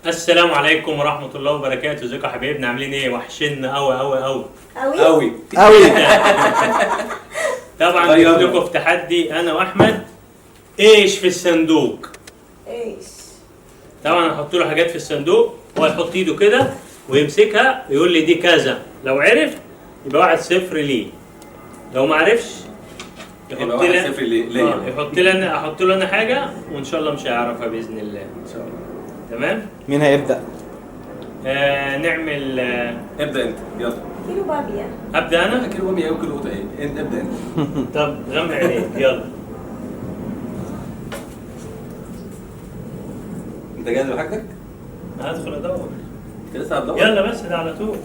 السلام عليكم ورحمة الله وبركاته. ازيكم يا حبايبنا؟ عاملين ايه؟ وحشنا قوي قوي قوي قوي قوي قوي. طبعا جبت لكم في تحدي انا واحمد، ايش في الصندوق؟ ايش؟ طبعا هحط له حاجات في الصندوق، هو يحط ايده كده ويمسكها ويقول لي دي كذا، لو عرف يبقى 1-0 ليه، لو ما عرفش يبقى 1-0 ليه. يحط لي انا، احط له انا حاجة وان شاء الله مش هيعرفها باذن الله. ان شاء الله. تمام؟ مين هيبدأ؟ نعمل ابدأ انت، يلا. كيلو بامية. ابدأ انا؟ كيلو بامية وكيلو قوطة ايه؟ انت ابدأ انت. طب غمق عينيك يلا. انت جاهز بحاجتك؟ هدخل ادور. انت لسه هتدور؟ يلا بس ده على طول.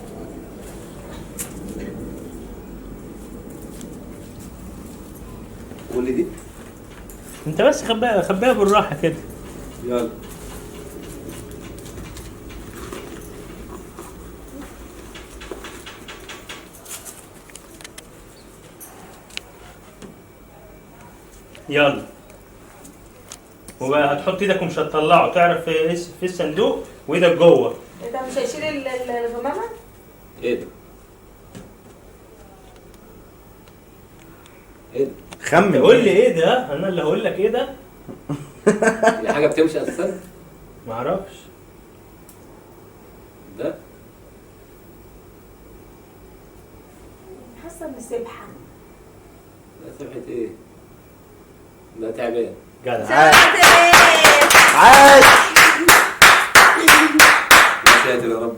قول لي دي. انت بس خبيها خبيها بالراحة كده. يلا. يلا. وبقى هتحط ايدك ومش هتطلعه، تعرف في الصندوق وايدك جوه. انت مش هيشيل الغمامة؟ ايه ده؟ ايه ده؟ خمن. قول لي ايه ده؟ انا اللي هقول لك ايه ده؟ دي حاجة بتمشي اساسا؟ معرفش. ده؟ حاسه ان سبحه. لا سبحه ايه؟ ده تعبان. جدع. عاش. يا ساتر يا رب.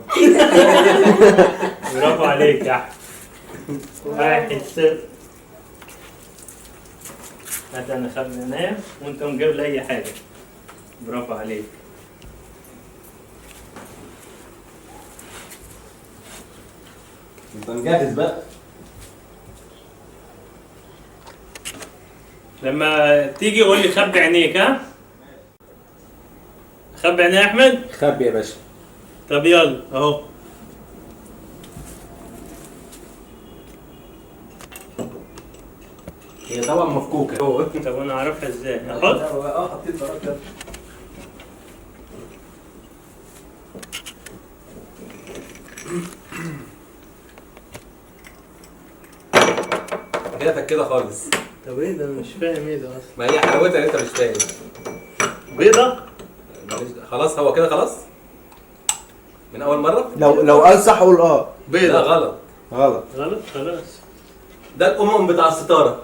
برافو عليك يا احمد. 1-0. هات انا خبيناه وانت مجيب لي اي حاجة. برافو عليك. انت مجهز بقى. لما تيجي قول لي خبي عينيك. ها؟ خبي عينيك يا احمد؟ خبي يا باشا. طب يلا اهو. هي طبعا مفكوكه. طب انا اعرفها ازاي؟ احط؟ حطيت ورقة. كده كده خالص. طب ايه ده؟ انا مش فاهم ايه ده اصلا. ما هي حلاوتها ان انت مش فاهم. بيضة؟ خلاص هو كده خلاص؟ من اول مرة؟ لو قال صح قول اه. بيضة. لا غلط. غلط. غلط خلاص. ده الأمم بتاع الستارة.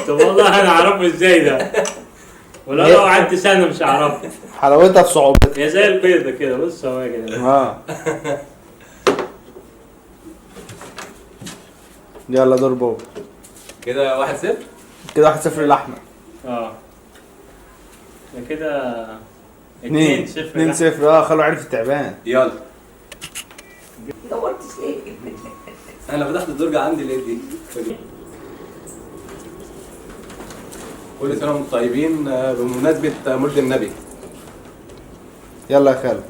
طب والله انا اعرفه ازاي ده؟ ولا لو قعدت سنة مش هعرفه. حلاوتها في صعوبتها. هي زي البيضة كده، بص اهو يا جدعان. يلا دور بابا. كده 1-0. كده 1-0 لأحمد. ده كده 2-0. 2-0. خلوا عرف التعبان. يلا. دورتش ليه؟ انا فتحت الدرج عندي ليه دي؟ كل سنة وانتم طيبين بمناسبة مولد النبي. يلا يا خالد.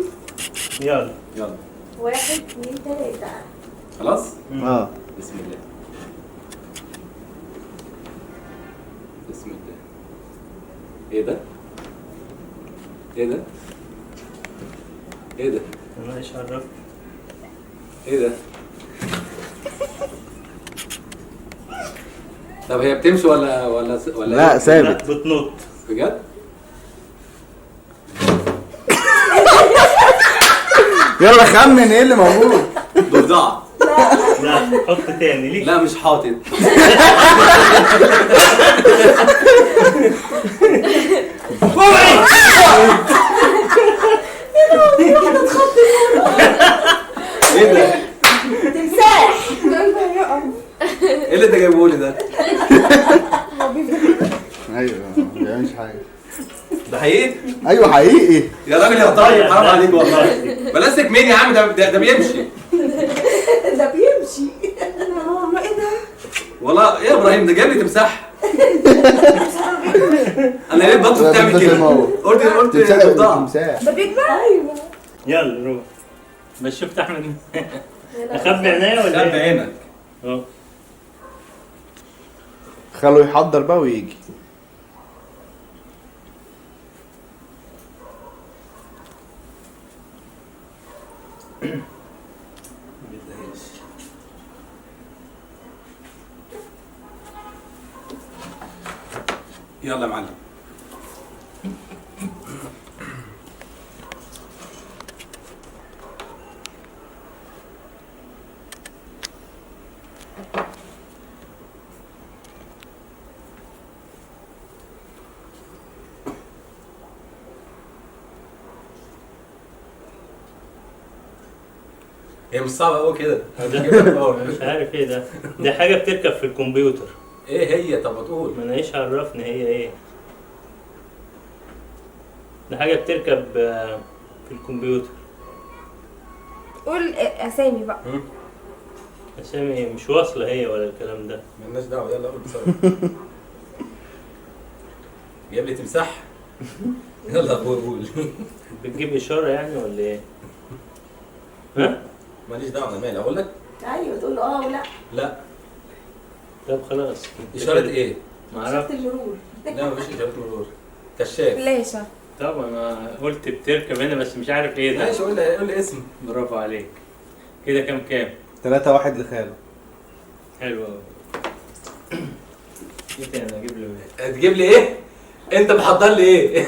يلا يلا. 1 2 3. خلاص؟ بسم الله. بسم الله. ايه ده؟ ايه ده؟ ايه ده؟ انا ايش عرفت؟ ايه ده؟ طب هي بتمشي ولا ولا ولا لا ثابت؟ لا بتنط. بجد؟ يلا خمن ايه اللي موجود. ضفدعة. لا حط تاني ليك. لا مش حاطط. ايه ده؟ تمساح. ايه اللي انت جايبه لي ده؟ ايوه ما بيعملش حاجة. ده حقيقي؟ ايوه حقيقي يا راجل يا طيب، حرام عليك والله. بلاستيك مين يا عم؟ ده بيمشي. ده بيمشي. ماما ايه ده؟ والله ايه يا ابراهيم ده جايب لي تمساح. انا ليه بطل بتعمل كده؟ قلت تمساح ده بيكبر؟ ايوه. يلا روح. بس شفت احمد اخبي عينيا ولا ايه؟ خبي عينك. اهو. خلوه يحضر بقى ويجي. ما بيديهاش. يلا يا معلم. هي مش صعبة قوي كده. مش عارف ايه ده. ده حاجة بتركب في الكمبيوتر. ايه هي؟ طب تقول. ما انا ايش عرفني هي ايه. ده حاجة بتركب في الكمبيوتر. قول اسامي بقى. اسامي مش واصلة هي ولا الكلام ده. مالناش دعوة، يلا قول بسرعة. جايب لي تمساح؟ يلا قول. بتجيب إشارة يعني ولا ايه؟ ها؟ ماليش دعوه، انا مالي اقول لك؟ ايوه تقول له اه ولا لا. طب خلاص. اشارة ايه؟ اشارة المرور. لا مفيش اشارة مرور. كشاف. فلاشه. طبعا انا قلت بتركب هنا بس مش عارف ايه ده. ماشي قول لي، قول لي اسم. برافو عليك. كده كام كام؟ 3-1 لخاله. حلو قوي. ايه تاني اجيب له ايه؟ تجيب لي ايه؟ انت محضر لي ايه؟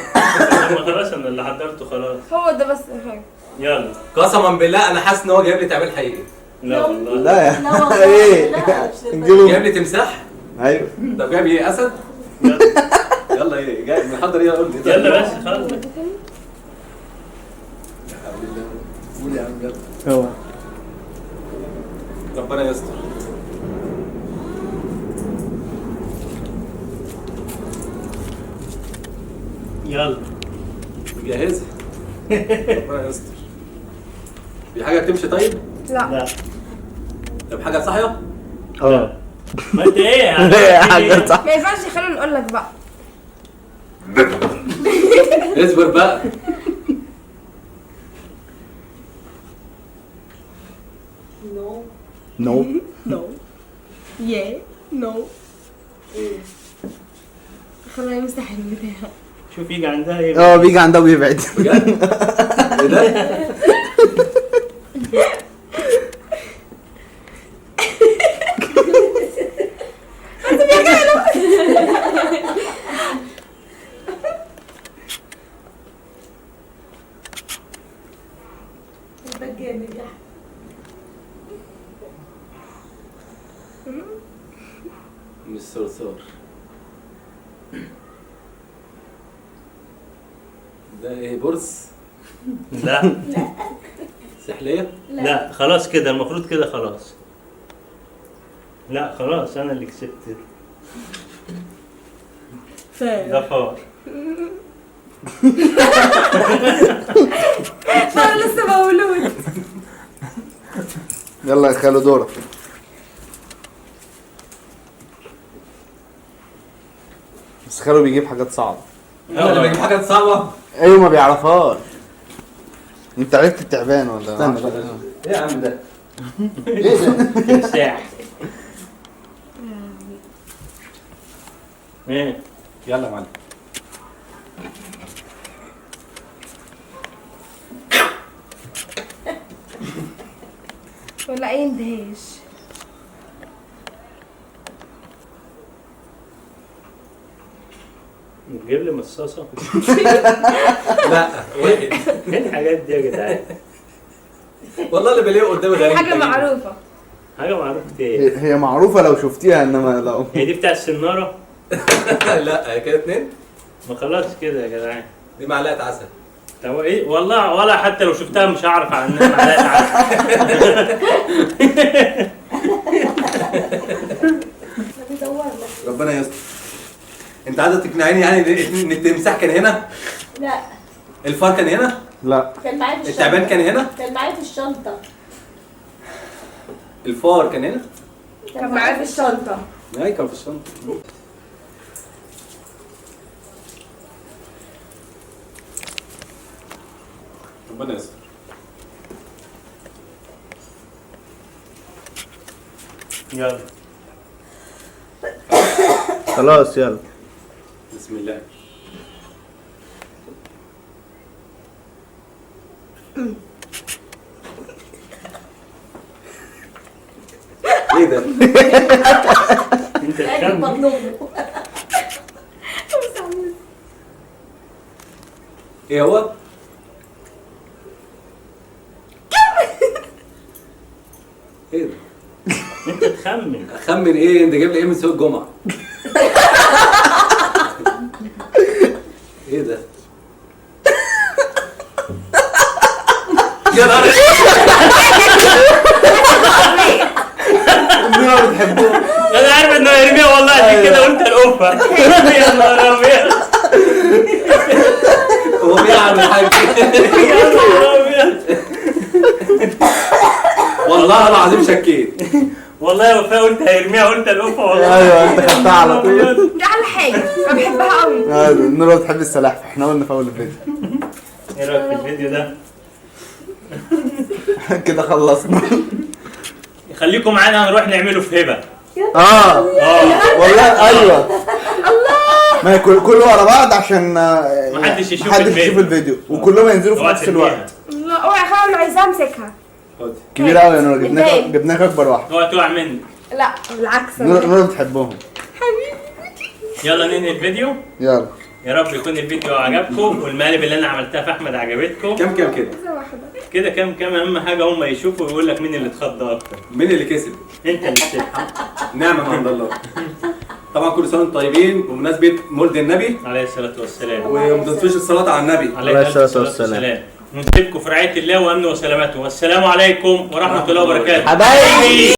خلاص انا اللي حضرته خلاص. هو ده بس حاجة. يلا. قسما بالله انا حاسس ان هو جايب لي تعبان حقيقي. لا والله. لا يا ايه؟ جايب لي تمساح؟ ايوه. طب جايب ايه؟ اسد؟ يلا ايه؟ جايب محضر ايه؟ قول لي. يلا بس خلاص. قول يا عم يلا. هو ربنا يستر. يلا. مجهزها. ربنا يستر. دي حاجة بتمشي طيب؟ لا. لا. طب حاجة صاحية؟ اه. ما انت ايه يعني؟ ايه حاجة صح؟ ما ينفعش خلونا نقول لك بقى. اصبر بقى. no no no yeah no. خلينا نمسح البتاع. شوف يجي عندها ايه. بيجي عندها ويبعد. بجد؟ ايه ده؟ انت جامد يا احمد. مش صرصار ده. ايه؟ برص؟ لا. سحلية؟ لا خلاص كده المفروض كده خلاص. لا خلاص انا اللي كسبت. ده فار. انا لسه مولود. يلا يا خالو دورك. بس خالو بيجيب حاجات صعبة. انا اللي بجيب حاجات صعبة؟ ايوه ما بيعرفهاش. انت عرفت التعبان ولا؟ استنى بقى. ايه يا عم ده؟ ايه ده؟ تمساح. ايه؟ يلا يا معلم. ولا اي اندهاش. بتجيب لي مصاصة؟ لا واحد. ايه الحاجات دي يا جدعان؟ والله اللي بلاقيه قدامي غريب. حاجة معروفة. حاجة معروفة ايه؟ هي معروفة لو شفتيها، انما لو هي دي بتاع السنارة؟ لا كده اتنين؟ ما خلاص كده يا جدعان. دي معلقة عسل. طب ايه والله ولا حتى لو شفتها مش هعرف عنها معلقة عسل. ربنا يستر. انت عايزه تقنعيني يعني ان التمساح كان هنا؟ لا. الفار كان هنا؟ لا. كان معايا في الشنطة. التعبان كان هنا؟ كان معايا في الشنطة. الفار كان هنا؟ كان معايا في الشنطة. اي كان في الشنطة. ربنا يستر. يلا خلاص يلا. بسم الله. ايه ده؟ انت قاعد تخمن. بطن امه. ايه هو؟ ايه ده؟ انت تخمن. اخمن ايه؟ انت جايب لي ايه من سوق الجمعة؟ ايه ده؟ يا نهار نورة بتحبهم. انا عارف انه هيرميها والله، عشان كده قلت القفه. يا نهار ابيض. هو بيلعب الحاج. يا نهار ابيض. والله العظيم شكيت. والله يا وفاء قلت هيرميها، قلت القفه والله. ايوه انت خدتها على طول. دي احلى حاجة، انا بحبها قوي. ايوه نورة بتحب السلاحف، احنا قلنا في اول الفيديو. ايه رايك في الفيديو ده؟ كده خلصنا. خليكم معانا، هنروح نعمله في هبه. اه اه والله ايوه. الله. ما هي كله ورا بعض عشان محدش يشوف محدش الفيديو. يشوف الفيديو، وكلهم ينزلوا في اوعى نفس ترميها. الوقت. الله، اوعى يا اخويا، انا عايزاها امسكها. خد. كبيرة قوي يا نورة، جبناك ازاي؟ جبناك اكبر واحدة. اوعى تقع مني. لا بالعكس. نورة بتحبهم. يلا ننهي الفيديو. يلا. يا رب يكون الفيديو عجبكم، والمقالب اللي انا عملتها في احمد عجبتكم. كام كام كده؟ واحدة كده كام كام. اهم حاجة هم يشوفوا ويقول لك مين اللي اتخض اكتر. مين اللي كسب؟ انت اللي كسبت. نعمه من عند الله. طبعا كل سنة وانتم طيبين بمناسبة مولد النبي، عليه الصلاة والسلام. وما تنسوش الصلاة على النبي. عليه الصلاة والسلام. ونسيبكم في رعاية الله وامنه وسلامته، والسلام عليكم ورحمة الله وبركاته. حبايبي.